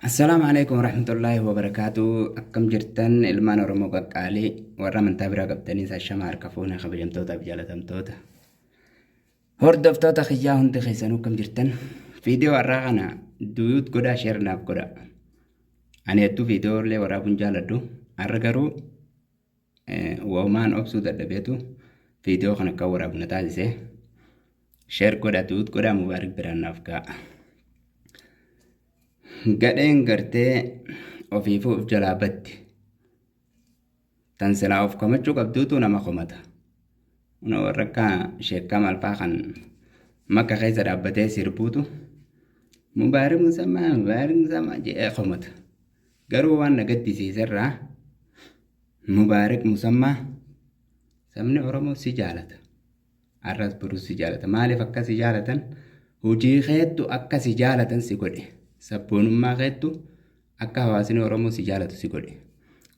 Assalaamu alaikum warahmatullaahi wabarakaatu. Akkam jirtan ilmaan Oromoo qaqqaalii warra amantaa biraa qabdaniis ashama harka fuune kabajamtootaaf jaalatamtoota. Hordoftoota kiyyaa hundi keessanuu akkam jirtan. Viidiyoo har'aa kana duyuut godhaa sheer naaf godhaa. Ani hedduu viidiyoo illee waraabuun jaaladhu. Har'a garuu Waumaan obsuu dadhabeetu viidiyoo kana akka waraabu na taasise. Sheer godha duut godha Mubaarik biraan naaf ga'a. Gadheen gartee ofiifuu of jalaa baddi. Tan silaa of komachuu qabduutu nama komata. Kun warra akka sheekkaa malfaa kan makka keessa dhaabbatee sirbuutu Mubaarik Musammaa Mubaarik Musammaa jedhee komata. Garuu waan na gaddisiise irraa Mubaarik Musammaa sabni Oromoo si jaalata. Har'as borus si jaalata. Maaliif akka si jaalatan? Hojii keettu akka si jaalatan si godhe. Sabboonummaa keettu akka hawaasni Oromoo si jaalatu si godhe.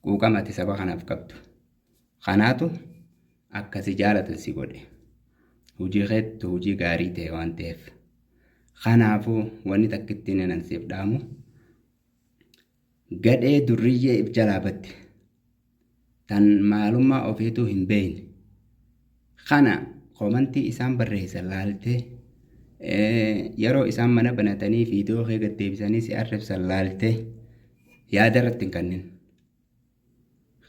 Quuqama ati saba kanaaf qabdu. Kanaatu akka si jaalatan si godhe. Hojii keettu hojii gaarii ta'e waan ta'eef. Kanaafuu wanni takkittiin anan siif dhaamu Gadhee durriyyee if jalaa badde. Tan maalummaa ofiituu hin beeyne. Kana komantii isaan barreessan laaltee yeroo isaan mana banatanii viidiyoo kee gad deebisanii si arrabsan laaltee yaada irratti hin kennin.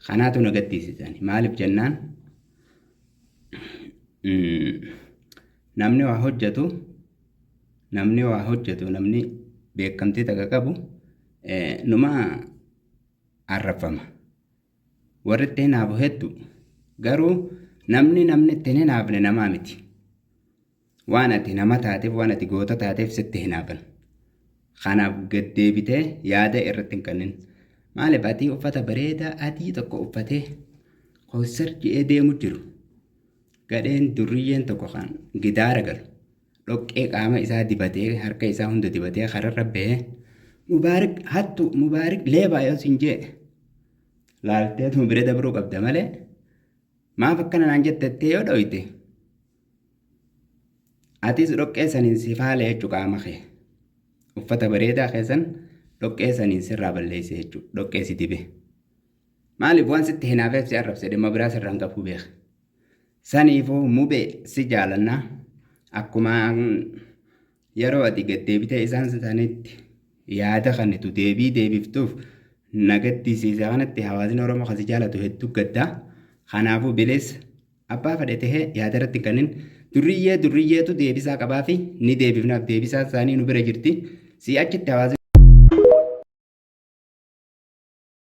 Kanaatu na gaddisiisani. Maaliif jennaan namni waa hojjetu namni waa hojjetu namni beekamtii takka qabu numa arrabfama. Warri itti hinaafu hedduu. Garuu namni namni itti hin hinaafne namaa miti. Waan ati nama taateef waan ati goota taateef sitti hinaafan. Kanaaf gad deebitee yaada irratti hin kennin. Maaliif ati uffata bareedaa adii tokko uffatee koosar je'ee deemu jiru. Gadheen durriyyeen tokko kan gidaara galu. Dhoqqee qaama isaa dibatee harka isaa hunda dibatee kararra bahee Mubaarik hattu Mubaarik leebaa yoo siin jee laalteetuma bira dabruu qabda malee maaf akkana naan jettettee yoo dhoyte Atis dhoqqee saniin si faale jechu qaama kee. Uffata bareedaa keessan dhoqqee saniin sirraa balleesse jechu dhoqqee si dibe. Maaliif waan sitti hinaafeef si arrabse dhimma biraa sirraan qabuu beeka. Saniifuu mubee si jaalannaa akkuma yeroo ati gad deebitee isaan sanitti yaada kennitu deebii deebiftuuf na gaddisiise kanatti hawaasni Oromoo kan si jaalatu hedduu gaddaa. Kanaafuu bilis Abbaa fedhe tahee yaada irratti hin kennin. Durriyyee durriyyeetu deebisaa qabaafi ni deebifnaaf deebisaan isaanii nu bira jirti. Sii achitti hawaasni.